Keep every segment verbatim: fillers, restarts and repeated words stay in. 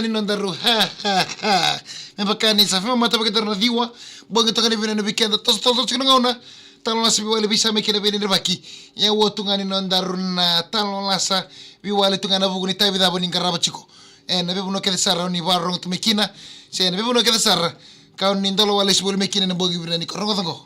ni nodaru, ha, ha, ha. Me vaka ni sa fema mata vaka daru na ciwa. Bogi toka ni vinaka vei keda, toso, toso, toso, tiko na gauna. Talo na sa veiwali veisamai kei na veidredrevaki. Ia ua tu ga ni nodaru na talo na sa veiwali tu ga na vuku ni tavi cava ni qarava tiko. E, na veivanua kece sara ni vakarorogo tu mai kina. Se na veivanua kece sara. Ka ni dola wale si voli mai kina na bogi vinaka ni ko rogo cogo.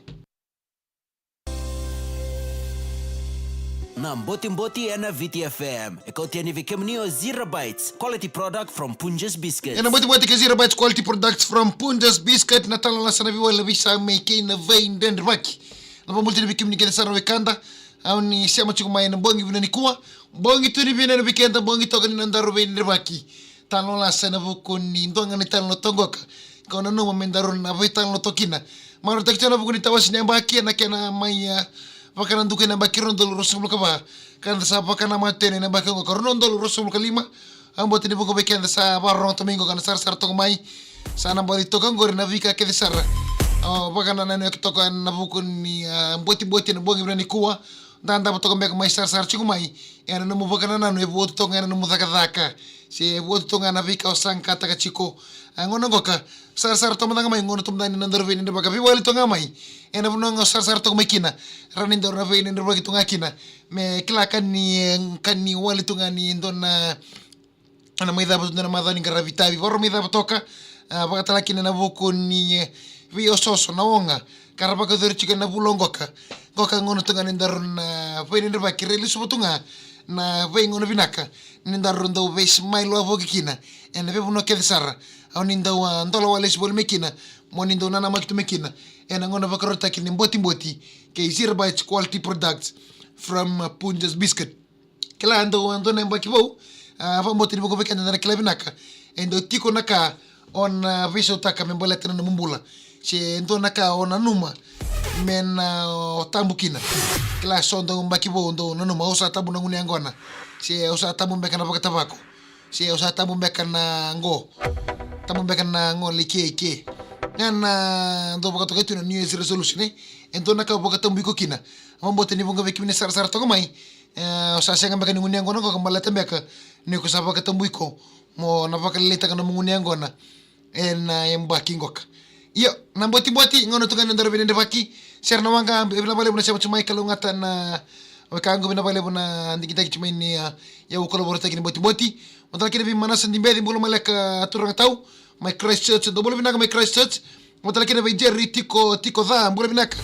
Na Botiboti ena Viti F M. E kauti yani vei kemuni o Zero Bites, quality product from Punjas Biscuits. Ena Botiboti kei Zero Bites, quality products from Punjas Biscuit. Na talo na sa na veiwali veisamai kei na veidredrevaki. Na vabulti ni vei kemuni kece sara na wekada. Au ni sema tiko mai na bogi vinaka nikua. Bogi tu ni vinaka vei keda, bogi toka ni nodaru veidredrevaki. Talo na sa na vuku ni dua ga ni talo na toqoka. Kau nanuma me daru na veitalanoa toka kina. Marautaki tiko na vuku ni tawasi ni yabaki ena kena mai, a, vakanaduka ena yabaki rua na udolu ruasagavulu ka va. Ka da sa vakanamata tiko ena yabaki oqo ka rua na udolu ruasagavulu ka lima. Au bota ni vuku vei keda sa vakarorogo toka mai oqo ka na sarasara toka mai. Sa na baci toka oqori na veika kece sara. O, vakanananu toka na vuku ni, a, botiboti ena bogi vinaka nikua. Da davo toka beka mai sarasara tiko mai. Ena nomu vakanananu e votu toka ena nomu cakacaka. Se e votu toka na veika o saqataka tiko. A, gauna qoka. Sarasara toka mada ga mai gauna toka mada ni nodaru veidredrevaki. Veiwali toka ga mai. Ena vanua ga o sarasara toka mai kina. Rawa ni daru na veidredrevaki toka ga kina. Me kila ka ni, e, ka ni wali toka ga ni dua na na mai cava tu na macawa ni qaravi tavi. Varo mai cava toka, a, vakatala kina na vuku ni, e, veiosooso na oga. Ka ra vakacori tiko ena vula oqoka. Qoka gauna tu ga ni daru na veidredrevaki, rairai lesu vatu ga na veigauna vinaka. Ni daru dau veismile wavoki kina. Ena veivanua kece sara. Au ni dau, a, dola wale si voli mai kina. Mo ni dau nanamaki tu mai kina. Ena gauna vakarautaki ni botiboti. Kei Zero Bites quality products from, a, Punjas Biscuit. Kila dau, dua na yabaki vou, a, vakabauta ni vuku vei keda da na kila vinaka. E dau tiko na ka o na veisautaka me baleta na nomu bula. Se dua na ka o nanuma me na o tabu kina. Kila so dau yabaki vou dau nanuma, au sa tabu na gunu yaqona. Se au sa tabu beka na vakatavako. Se au sa tabu beka na qo. Tabu beka na qo lai ke, ke. Ga na dau vakatokai tu na New Year's resolution, e. E dua na ka o vakatabui iko kina. Vakabauta ni vuku vei kemuni sarasara toka mai. E, o sa sega beka ni gunu yaqona qo ka baleta beka ni ko sa vakatabui iko mo na vakalailaitaka na nomu gunu yaqona ena yabaki qoka. Io, na botiboti, gauna tu ga ni daru veidredrevaki. Sere na waqa, vinaka vakalevu na sema tu mai, kalougata na wekaqu, vinaka vakalevu na digitaki tu mai ni, a, yau kolaborataki ni botiboti. Matala kina vei Manasa Dibeci, bula maleka turaga tau. Mai Christchurch, dou bula vinaka mai Christchurch. Matala kina vei Jerry Tiko, Tiko Ca, bula vinaka.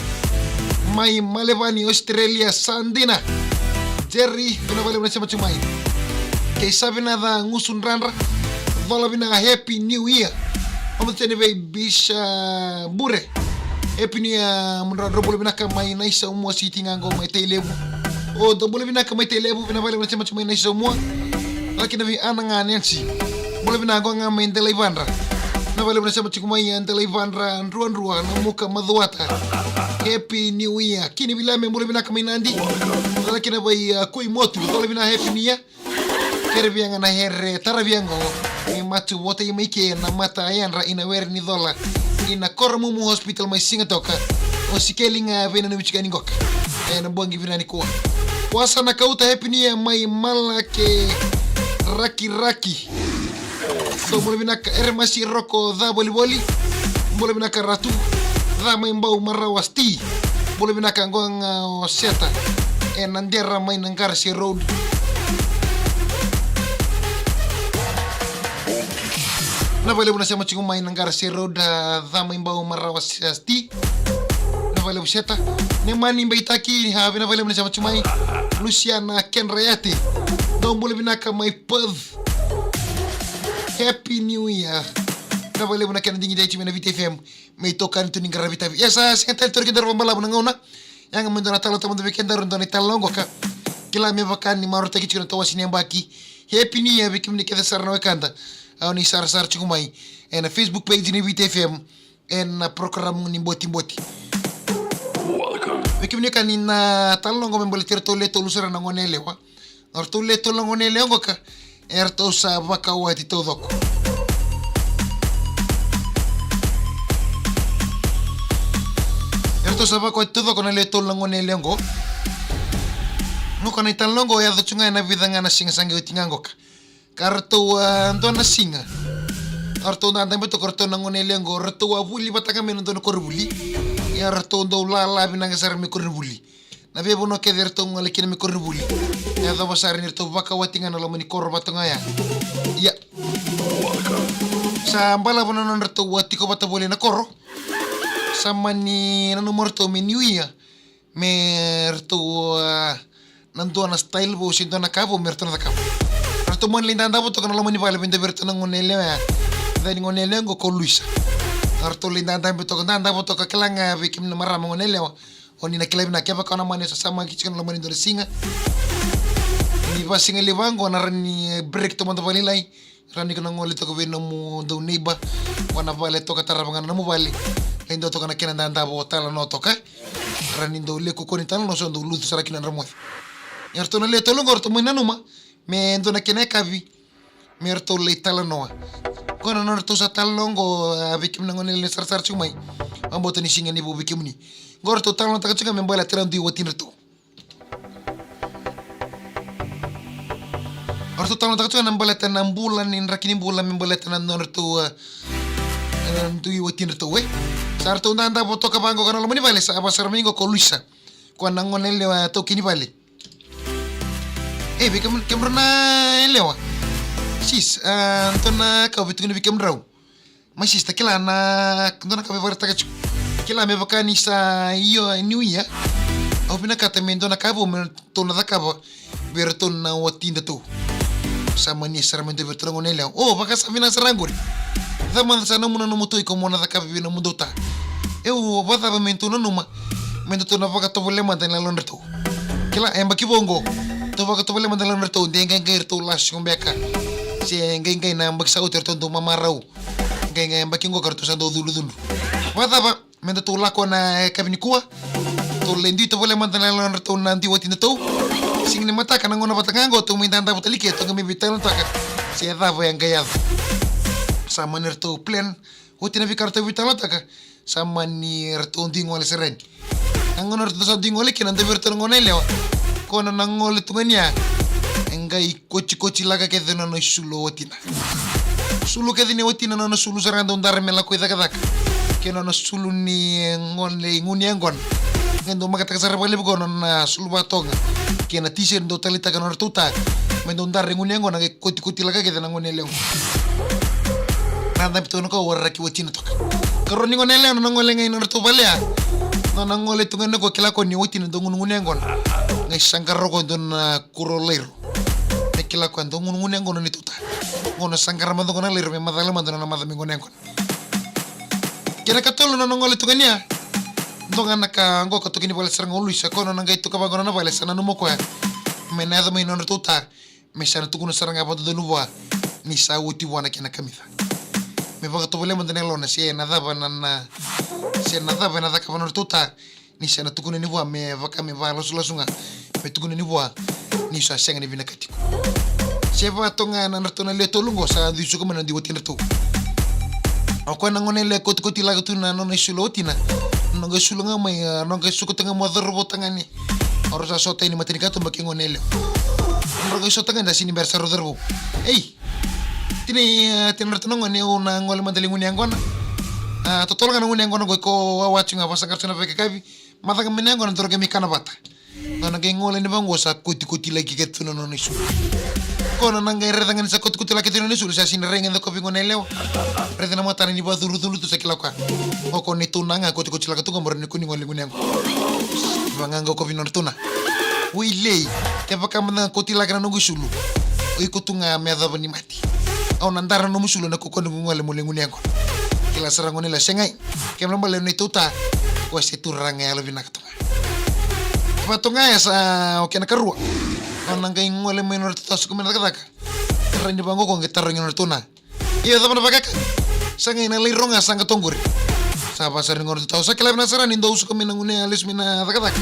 Mai Malevani, Australia, sa dina. Jerry, vinaka vakalevu na sema tu mai. Kei Savinaca Gusu Dradra, cola vinaka, Happy New Year. Omo teni vei Bisha Bure. Happy New Year, mudrau, drau bula vinaka mai Naisaumua City ga qo mai Tailevu. O, dou bula vinaka mai Tailevu, vinaka vakalevu na sema tu mai Naisaumua. Laki na vei Ana ga Nancy. Bula vinaka qo ga mai Delaivadra. Vinaka vakalevu na sema tiko mai, e, Delaivadra, Druadrua, Namuka, Macuata. Happy New Year. Kini Viliame, bula vinaka mai Nadi. Laki na vei, e, Kui Motu, bula vinaka, Happy New Year. Kere via ga na here, tara via qo. E matu vota i mai ke na mata yadra ina were ni cola. Ina Koromumu Hospital mai Sigatoka. O Sikeli ga vei na nuvi tikani qoka. E na bogi vinaka nikua. Wasa na kauta, Happy New Year mai Malake Rakiraki. Dou bula vinaka, Eremasi Roko Ca Volivoli. Bula vinaka Ratu. Ca mai Bau Marawa Sti. Bula vinaka qo ga o Seta. E na dera mai na Garasi Road. Vinaka vakalevu na sema tiko mai na Garasi Road, a, Ca mai Bau Marawa Sti. Vinaka vakalevu Seta. Nemani Beitaki, a, vinaka vakalevu na sema tiko mai. Luciana Kendrayate. Dou bula vinaka mai Perth. Happy New Year. Vinaka vakalevu na kena digidai tiko mai na Viti F M. Me itokani tu ni qaravi tavi. Ia sa sega tale tu na kedaru vabalavu na gauna. Ia ga me dua na talo taumada vei kedaru, dua na italanoa qoka. Kila me vaka ni marautaki tiko na tawasi ni yabaki. Happy New Year vei kemuni kece sara na wekada. Au ni sarasara tiko mai e na Facebook page ni Viti F M. E na program ni Botiboti. Vei kemuni ka ni na talo qo me baleti iratou le tolu sara na gone yalewa. O ratou le tolu na gone yalewa qoka. Eratou sa vakawati taucoko. Eratou sa vakawati taucoko na le tolu na gone yalewa qo. Qoka na italanoa qo e yaco tu ga e na vica ga na siga sa qai oti ga qoka. Ka ratou, a, dua na siga. Eratou dadabe toka o ratou na gone yalewa qo, ratou a vuli vata ga mai na dua na koronivuli. Ia ratou dau lala vinaka sara mai koronivuli. Na veivanua kece eratou gole kina mai koronivuli, e yacova sara ni ratou vakawati ga na loma ni koro vata ga oya. Ia, sa balavu na nodratou a tiko vata voli na koro. Sa mani nanuma o ratou me New Year, me ratou, ah, na dua na style vou se dua na ka vou me ratou na cakava. Ratou mani lai dadavo toka na loma ni vale vei dua vei ratou na gone yalewa ya, na gone yalewa qo ko Luisa. Ratou lai dadabe toka, dadavo toka, kila ga vei kemuni na marama, gone yalewa, o ni na kila vinaka, kevaka o na mani sasamaki tiko na loma ni dua na siga, ni vakasigalevu vaqo na rawa ni break toka mada vakalailai. Rawa ni ko na gole toka vei nomu dau neighbor, o na vale toka, tarava ga na nomu vale. Lai dua toka na kena dadavo, talanoa toka. Rawa ni dau leku ko ni talanoa, so dau lutu sara kina na dramoci. Eratou na lewe tolu qo eratou mai nanuma me dua na kena yakavi me ratou lai talanoa. Qo na nodratou sa talanoa qo, ah, vei kemuni na gone yalewa sarasara tiko mai. Vakabauta ni siga ni vou vei kemuni. Qo ratou talanoataka tiko ga me baleta na dui watidratou. Eratou talanoataka tiko ga na baleta na bula, ni draki ni bula me baleta na nodratou, ah, eh, dui watidratou, e. Sa ratou dadavo toka vaqo ka na loma ni vale, sa yacova sara mai qo ko Luisa, ko na gone yalewa taukei ni vale. E, vei kemudrou na yalewa, sis, ah, dua na ka au via tukuna vei kemudrau. My sister, kila na dua na ka via vakaraitaka tiko. Kila me vaka ni sa io, New Year, au vinakata me dua na ka vou me ratou na cakava vei ratou na watidratou. Sa mani sara mai dua vei ratou na gone yalewa. O, vaka sa vinaka sara qori. Cava mada sa nanuma na nomutou iko mo na cakava vei nomudou ta? E, au vakacava me tou nanuma me datou na vakatovolea mada na yalodratou? Kila, e yabaki vou qo, tou vakatovolea mada na yalodratou, de qaiqai ratou lasu beka, se qaiqai na yabaki sa oti ratou dau mamarau. Qaiqai yabaki qo ka ratou sa dau cudrucudru. Vakacava me datou lako na yakavi nikua, tou lai dui tovolea mada na yalodratou na dui watidratou? Siga ni mataka na gauna vata ga qo tou mai dadavo tale i ke, tou qai mai veitalanoataka se cava e qai yaco. Sa mani ratou plan. Oti na veika ratou veitalanoataka, sa mani ratou dui gole sara yani. Na gauna ratou sa dui gole kina, dua vei ratou na gone yalewa, ko na nona gole tu ga ni ya, e qai kotikoti laka kece na nona isulu o watina. Sulu kece ni watina, na nona sulu sara ga dau dara me lako i cakacaka, kei na nona sulu ni gone, gunu yaqona. Qai dau makataka sara vakalevu ko na nona sulu vatoga kei na t-shirt dau taleitaka na nodratou ta, me dau dara i gunu yaqona, qai kotikoti laka kece na gone yalewa. Na dabe toka na ka waraki watina toka. Karua ni gone yalewa, nona gole ga i nodratou vale ya, nona gole tu ga ni ko kila ko ni watina dau gunugunu yaqona. Qai saqara ko e dua na kuro lairo. Me kila ko e dau gunugunu yaqona ni tuta. Qo na saqara mada qo na lairo me macala mada nona maca mai gone yaqona. Kena katolu, nona gole tu ga ni ya, dua ga na ka qo ka toki ni vale sara ga o Luisa, ko nona qai tuka vaqo na vale, sa nanuma o koya me na yaco mai nodratou ta, me sa na tukuna sara ga vakadodonu vua ni sa oti vua na kena kamica. Me vakatovolea mada na yalona se na cava na, na, se na cava ena cakava nodratou ta, ni sa na tukuna ni vua me vaka me vakalasulasu ga, me tukuna ni vua ni sa sega ni vinakati iko. Se vaka toka ga na nodratou na lewe tolu qo sa dui suka mai na dui watidratou. O koya na gone yalewa e kotikoti laka tu na nona isulu o watina. Nona qai sulu ga mai, a, nona qai suka tu ga mai, cauravou tagane. O rau sa sota yani i matanikatuba kei gone yalewa. O rau qai sota ga, da sega ni bera sara o cauravou. Ei, tinai, e, tina ratou na gone, au na gole mada lai gunu yaqona. A, totolo ga na gunu yaqona qo, iko wawa tiko ga, vakasaqara tiko na vakayakavi. Maca ga mai na yaqona, daru qai mai kana vata. Nona qai gole ni vaqo sa kotikoti laki kece tu na nona isulu. Ko nona qai raica ga ni sa kotikoti laki tu na nona isulu, sa sega ni rai ga, da kovi gone yalewa. Raica na matana ni vakacurucuru tu, sa kila o koya. O ko ni tuna ga kotikoti laka tu qo, mo rawa ni ko ni gole gunu yaqo. Vaqaqa o kovi nona tuna. Wili, kevaka mada ga koti laka na noqu isulu, o iko tu ga me yacova ni mate. Au na dara na nomu isulu ena kaukaua ni gole mo lai gunu yaqo. Kila sara gone yalewa, segai. Kena ibalebale o neitou ta, o koya se turaga yalovinaka tu ga. Vaka toka ga ya sa, o kena karua. Nona qai gole mai nodratou ta, suka mai na cakacaka. Rai ni vaqo, qai tarogi nodratou na, io, cava na vakayakavi? Sa qai na lairo ga sa qai tu qori. Sa vaka sara ni nodratou ta, sa kila vinaka sara ni dou suka mai na gunu ya, lesu mai na cakacaka.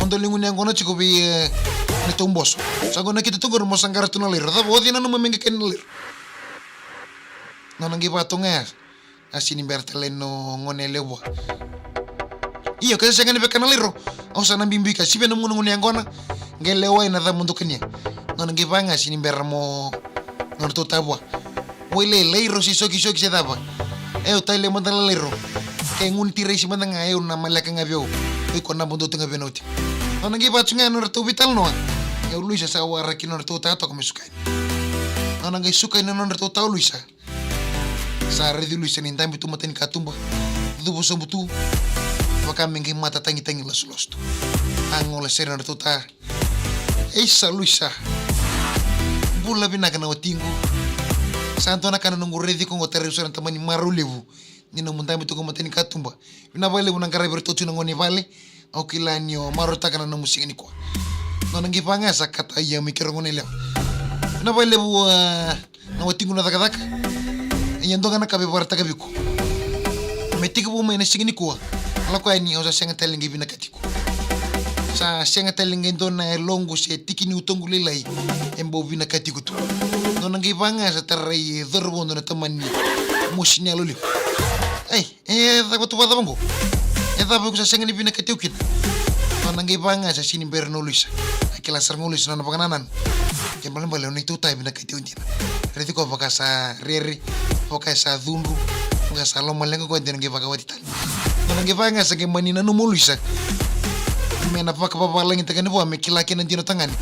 Au dau lai gunu yaqona tiko vei, e, neitou boso. Sa qai nakita tu qori mo saqara tu na lairo. Cava, o cei nanuma me qai kani na lairo? Nona qai vaka toka ga ya. A sega ni bera tale na gone yalewa. Io, ke sa sega ni vaka na lairo, au sa na bibi ka sivi na gunu gunu yaqona. Qai lewai na cava mo dau kania. Nona qai vaka ga, sega ni bera mo nodratou ta vua. Wailei, lairo se sokisoki se cava. E au tale mada na lairo. Ke gunu ti raisi mada ga, e au na maleka ga vei au. Oi ko na bodo tu ga vei na oti. Nona qai vatu ga na nodratou veitalanoa. E au Luisa sa waraki na nodratou ta toka me sukai. Nona qai sukai na nodratou ta o Luisa. Sa raici Luisa ni dabe tu mata ni katuba. Cuva sobu tu. Vaka me qai mata tagitagi lasulasu tu. A gola sere na nodratou ta. Ei sa Luisa. Bula vinaka na watiqu. Sa dua na ka na noqu raici ko qo tarai sara na tamani marau levu. Ni nomu dabe tu ko mata ni katuba. Vinaka vakalevu na qaravi iratou tu na gone vale. Au kila ni o marautaka na nomu siga nikua. Nona qai vaqasa kata ia mai kero gone lewa. Vinaka vakalevu a na watiqu na cakacaka. Ia dua ga na ka veivarataka vei iko. Me tekivu mai na siga nikua. Lako yani au sa sega tale qai vinakati iko. Sa sega tale qai dua na yaloqu se tiki ni utoqu lailai. E bau vinakati iko tu. Nona qai vaqasa tarai e coro vodo na tamani mosi ni yalo levu. Ei. E cava tu vakacava qo? E cava iko sa sega ni vinakati au kina? Nona qai vaqasa sini bera na o Luisa. A kila sara ga o Luisa nona vakanananu. Ke balebale o neitou ta e vinakati au dina. Raici koya vaka sa rere, vaka sa cudru, vaka sa lomaleqa koya dina qai vakawati tale. Nona qai vaqasa qai mani nanuma o Luisa. Me na vakavavalagitaka ni vua me kila kina dina o tagane.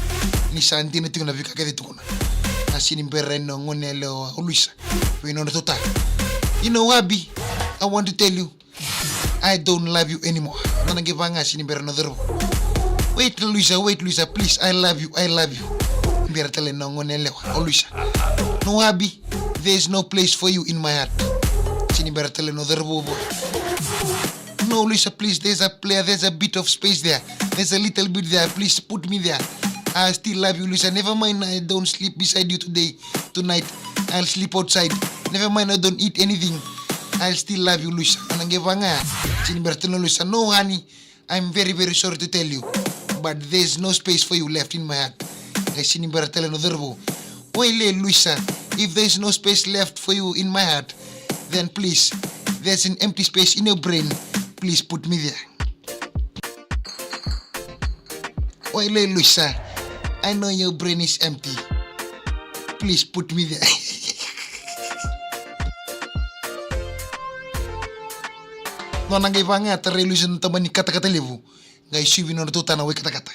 Ni sa dina tiko na veika kece e tukuna. A sini bera na gone yalewa o Luisa. Vei nodratou ta. You know, hubby, I want to tell you, I don't love you anymore. Nona qai vaqasa ni bera na cauravou. Wait, Luisa, wait, Luisa, please, I love you, I love you. Bera tale na gone yalewa o Luisa. No, hubby, there is no place for you in my heart. Sini bera tale na cauravou. No, Luisa, please, there's a player, there's a bit of space there. There's a little bit there. Please put me there. I still love you, Luisa. Never mind, I don't sleep beside you today, tonight. I'll sleep outside. Never mind, I don't eat anything. I'll still love you, Luisa. Nona qai vaqaya. Sini bera tale na Luisa. No, honey, I'm very, very sorry to tell you, but there's no space for you left in my heart. Qai sini bera tale na cauravou. Wailei, Luisa, if there's no space left for you in my heart, then please, there's an empty space in your brain. Please put me there. Wailei, Luisa, I know your brain is empty. Please put me there. Nona qai vaqaya, tarai Luisa na tamani katakata levu. Qai suvi nodratou ta na wai katakata.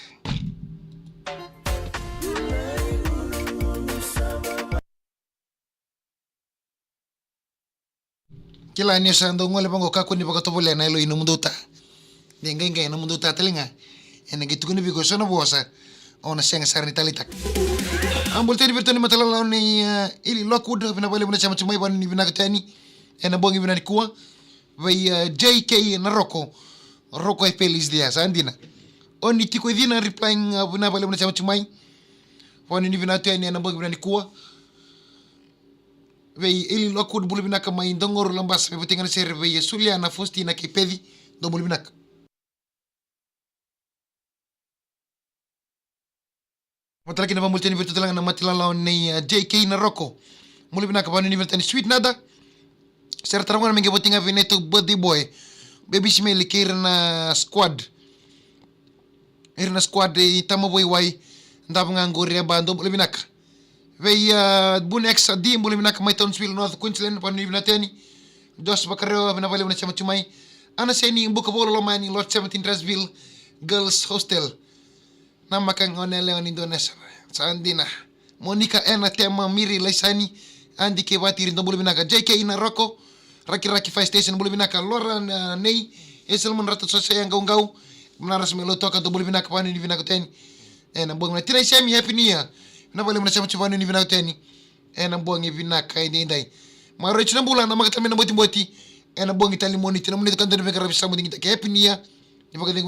Kila ni o sa dau gole vaqo, kakua ni vakatovolea na yalo i nomudou ta. De qai qai nomudou ta tale ga. Ena qai tukuni vei iko eso na vosa. O na sega sara ni taleitaka. A bula tani vei iratou na matailalai nei, e, Ili Lockwood, vinaka vakalevu na sema tu mai, vanuinui vinaka tu yani ena bogi vinaka nikua. Vei, e, J K Naroko. Roko e Pelis dia, sa dina. O ni tiko e cina replying, e, vinaka vakalevu na sema tu mai. Vanuinui vinaka tu yani ena bogi vinaka nikua. Vei Eli Lockwood, bula vinaka mai Dogoru, Labasa, me vatiqa na sere. Vei Suliana, Faustina kei Peci, dou bula vinaka. Vata kina, vabula tani vei iratou tale ga na matailalai nei, e, J K Naroko. Bula vinaka, vanuinui vinaka tu yani Sweet Nada. Sere tara gona me qai vatiqa vei neitou birthday boy, Baby Simeli kei ira na squad. Ira na squad i Tamavaiwai, davo ga qori e ba, dou bula vinaka. Vei, a, Bun X D, bula vinaka mai Townsville, North Queensland, vanuinui vinaka tu yani. Jos Vakarewa, vinaka vakalevu na sema tu mai. Ana Seni, Bukavolo, Lomani, Lot seventeen, Tazewell Girls Hostel. Namaka gone yalewa ni Indonesia. Sa dina. Monica, Ena, Tema, Miri, Laisani, Adi kei Vatiri, dou bula vinaka. J K Naroko, Rakiraki Fire Station, bula vinaka. Lora, na, Nei, Eselman, Rata Sosea, Qauqau, Manaras me Lautoka, dou bula vinaka, vanuinui vinaka tu yani. Ena bogi vinaka. Tina Isemi, Happy New Year. Vinaka vakalevu na sema tu, vanuinui vinaka tu yani ena bogi vinaka edaidai. Maroi tu na bula, namaka tale mai na botiboti ena bogi tale ni Moniti. Na Moniti ka dua na veiqaravi sa mo digitaki. Happy New Year. Ni vakacegu vinaka.